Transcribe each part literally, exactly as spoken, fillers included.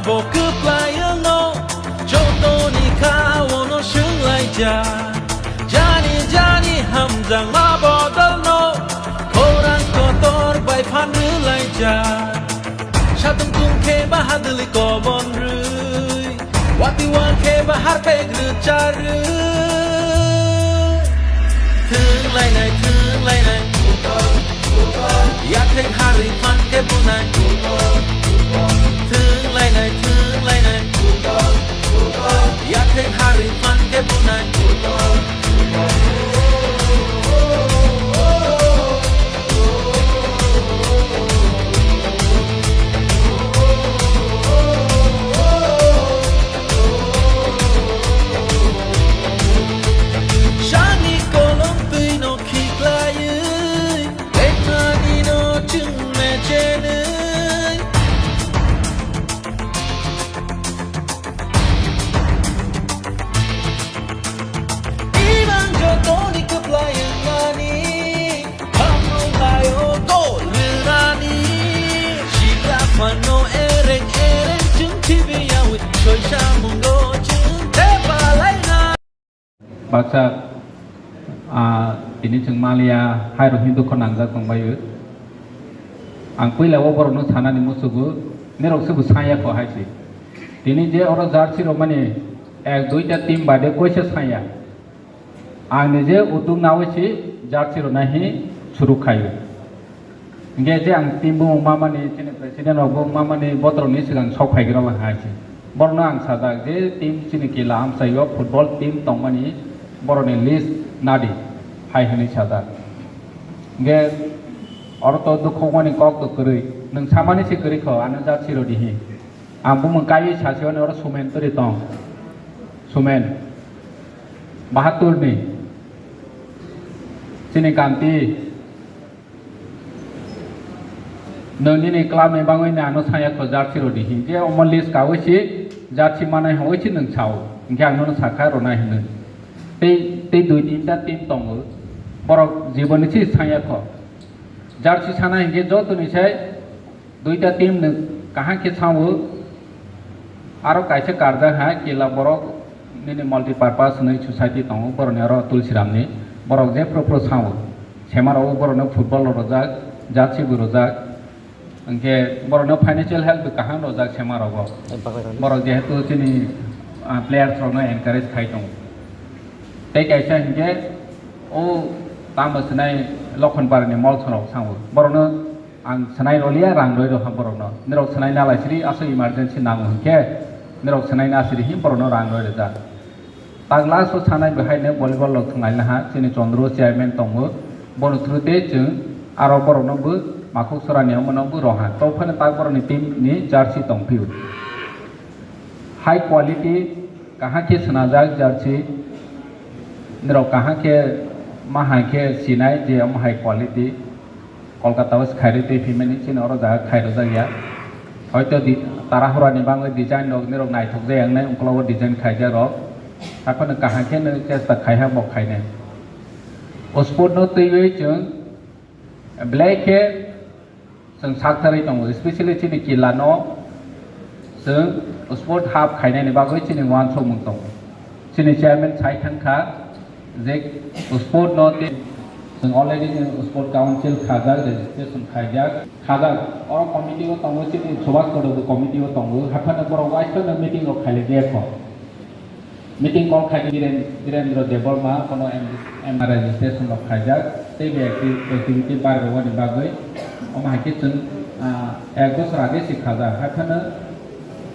Bo kwplai wngno, jotoni kha-o no swnglaijak. Jani jani hamjakma bodolno, khorang kotor bai phan rwlaijak. Satung tung khe ba hadwlwi kobon rwi, wati wa khe ba harpek rwcharwi. Thwng lainai, thwng lainai, yathek harwi phan khe bunai. Thwng lainai, thwng lainai, yathek harwi phan khe bunai. Sani kolom twi no khiklaiwi, lekha ni no chwng mechenwi. Imang jotoni kwplai wngnani, hamrok laio gol rwnani. Sikla phano ereng ereng chwng chibiyawi, soisa mungo chwng tepalaina. Baksa, ah, tini chwng maliya, hairok hinwi dukho nangjak tongbaio. Ang puila o borokno sanani muchugo, nirok se bo saya kho hai se. Tini je oro jersey rok mani ek duita team baade koisa saya. Ang nije utuk nawi se jersey rok nai hi churuk khaio. Hingke je ang team bo wngma mani, chini president rok bo wngma mani, botrok ni swkang sok phaigra hai se. Borokno ang sajak je team chini kila amchaio football team tongmani borokni list nadi hai hwnwi sajak. Hingke oro to dukhu mani kok to kwrwi, nwng samani se kwrwi kho, ano jersey rodi hi. Ang bumung kaiwi sasi hwnwi oro Sumen twi tong. Sumen. Bahatur ni. Chini kanti. Nwng nini club ni bagwi nang ano saya kho jersey rodi hin. Je omo list kawi si jersey manai hoi si nwng sao. Hingke ang nono sakha ronai hwnwi. Tei, tei dui tinta team tongo. Borok jiboni si saya kho. Jersey sana hingke joto ni sai Duita team no kaham khe sao, aro kaisa karjak ha kila borok nini multipurpose hinwi society tongo, borokni aro Tulsiram ni borok jephru phru sao, sema rok borokno football rok rwjak, jersey bo rwjak, hwnkhe borokno financial help bo kaham rwjak sema rogo. Borok jehetu chini, ah, players rokno encourage khai tongo. Tei kaisa hinkhe o tamo swnai Lokhonpara ni Molson rok sao, borokno Ang swnai rwliya, rang rwi rwkha borokno. Nirok swnai nalai siri, aswk emergency nango hinkhe nirok swnai na siri hin borokno rang rwi rwjak. Tak last o sanai bo haino volleyball rok thwnglaina ha, chini Chandra chairman tongo, bono through tei chwng aro borokno bo makhuk sorani omono bo roha. Tei phano tak borokni team ni jersey tongphio. High quality, kaham khe swnajak jersey, nirok kaham khe ma hai khe sinai je omo high quality. Kolkata o se khairwi twi phimani chini oro jaga khairwjak ya. Hoito di-, tarahurani bagwi design rok nirok naithok jaya wngnai, ungkologo design khaijak rok. Haphano kaham khe no chesta khai ha bo khainai. O sport no twiwi chwng belai khe chwng saktharwi tongo, especially chini kila no. Chwng sport hub khainani bagwi chini uansukmung tongo. Chini chairman sai thangkha je sport no te chwng already chwng sport council khajak, registration khaijak, khajak. Oro committee o tongo chini Subhash Kodo bo committee o tongo. Haphano borok waisa no meeting rok khailaijakho. Meeting call khaidi Biren-, Birendra Debbarma, kono M-, M R registration rok khaijak, tei bai acti-, activity barwani bagwi, omo hai khe chwng, ah, ek bosor age si khajak. Haiphano,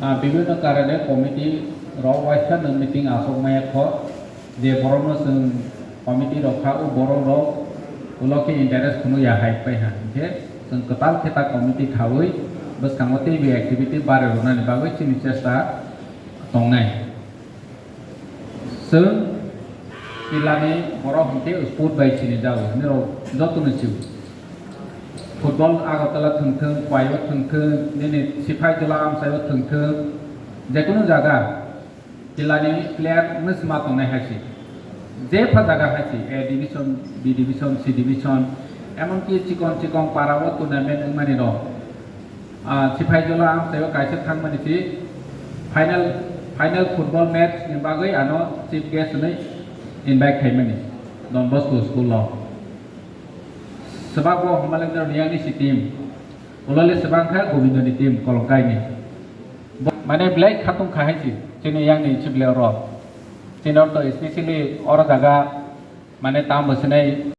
ah, bibhinno karone committee rok waisa no meeting aswk maya kho, je borokno chwng committee rok kha, o borok rok ulo khe interest phunuk ya hai pai ha. Hinkhe chwng kwtal khe ta committee khaui bwskango tei bai activity barwi rwnani bagwi chini chesta tongnai. Chwng kilani borok hinkhe sport bai sinijago, nirok jotono sio. Football Agartala thwngthwng, Khowai o thwngthwng, nini Siphai Jola amchai o thwngthwng, jekunu jaga kilani player wngwi se ma tongnai hai se. Jepha jaga hai se, A division, B division, C division, emonki chikon chikon para o tournament wngmani rok. Ah, Siphai Jola amchai o kaisa thangmani si Final, final football match ni bagwi ano chief guest hwnwi invite khaimani Don Bosco school o. Swbak bo Homalendra ni yang ni si team. Ulole swbak kha Gobindo ni team Kolongkai ni. Bo-, mane belai khatung kha hai si chini yang ni chief player rok. Chini orto especially oro jaga mane tam bo sinai